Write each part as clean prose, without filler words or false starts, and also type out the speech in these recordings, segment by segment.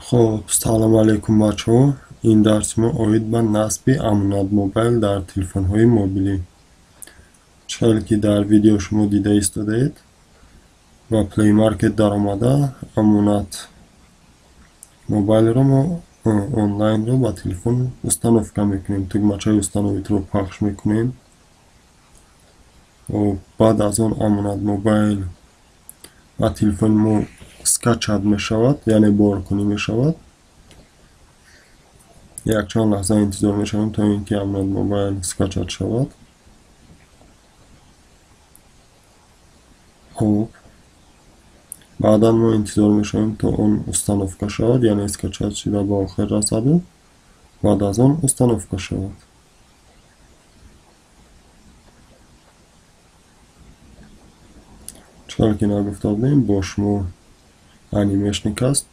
Хоб, салом алейкум, бачаҳо. Ин дарси мо оид ба насби Амонат Мобайл дар телефонҳои мобилӣ. Чӣ хеле ки дар видео шумо дида истодаед, ба Play Market даромада Амонат Мобайлро мо онлайнро ба телефон установка мекунем. Тугмачаи установитро пахш мекунем. Баъд аз он Амонат Мобайл ба телефони мо скачать мешавад, яъне боркунӣ мешавад. Якчанд лаҳза интизор мешавем, то ин ки Амонат Мобайл скачать шавад. Хуб, баъдан мо интизор мешавем, то он установка шавад, яъне скачать шуда ба охир расаду баъд аз он установка шавад. Чӣ ки нагуфта будем, бо шумо анимешник аст.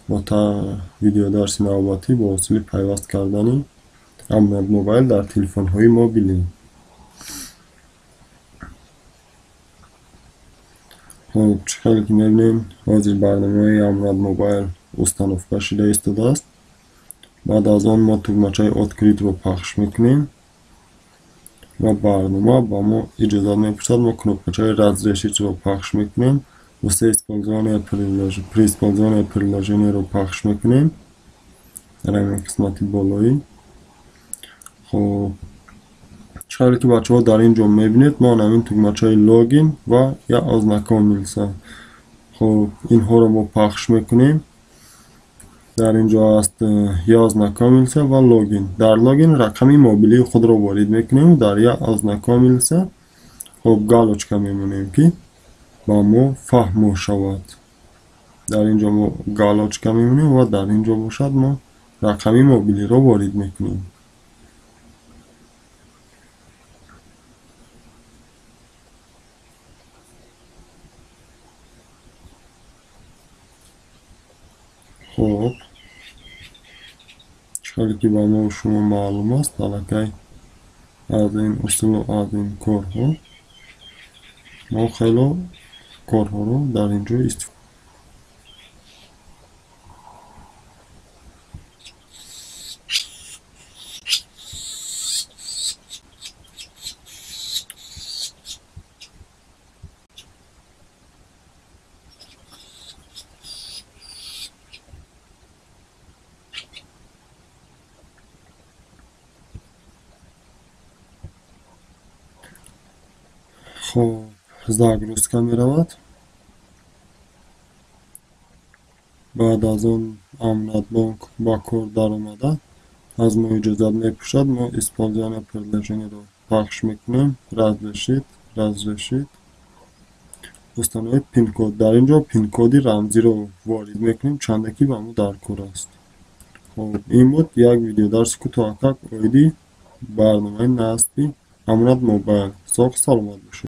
Мо та видеодарси навбатӣ бо усули пайваст кардани Амонат Мобайл дар телефонҳои мобилӣ. Хуб, чӣ хеле ки мебинем, ҳозир барномаи Амонат Мобайл установка шуда истодааст. Баъд аз он мо тугмачаи открытро пахш мекунем ва барнома ба мо иҷозат мепурсад. Мо кнопкачаи разрешитро пахш мекунем, все использование при использовании приложениеро пахш мекунем дар ҳамин қисмати болоӣ. Хуб, чӣ хеле ки бачаҳо дар ин ҷо мебинед, мо ҳамин тугмачаи логин ва я ознакомился, хуб, инҳоро мо пахш мекунем. Дар ин ҷо аст я ознакомился ва логин. Дар логин рақами мобилии худро ворид мекунем, дар я ознакомился, хуб, галочка мемонем, ки ба мо фаҳмо шавад. Дар ин ҷо мо галочка мемонем ва дар ин ҷо бошад мо рақами мобилиро ворид мекунем. Хуб, чӣ хеле ки ба мо шумо маълум аст, аллакай аз ин усулу аз ин корҳо мо хело корҳоро дар ин ҷо истифода. Хуб, загрузка меравад. Баъд аз он Амонатбонк ба кор даромада аз мо иҷозат мепурсад. Мо использование приложениеро пахш мекунем, разрешить, разрешить, установить пин-код. Дар ин ҷо пин-коди рамзиро ворид мекунем, чанде ки ба мо дар кор аст. Хуб, ин буд як видеодарси кӯтоҳакак оиди барномаи насби Амонат Мобайл. Соғ саломат бошед.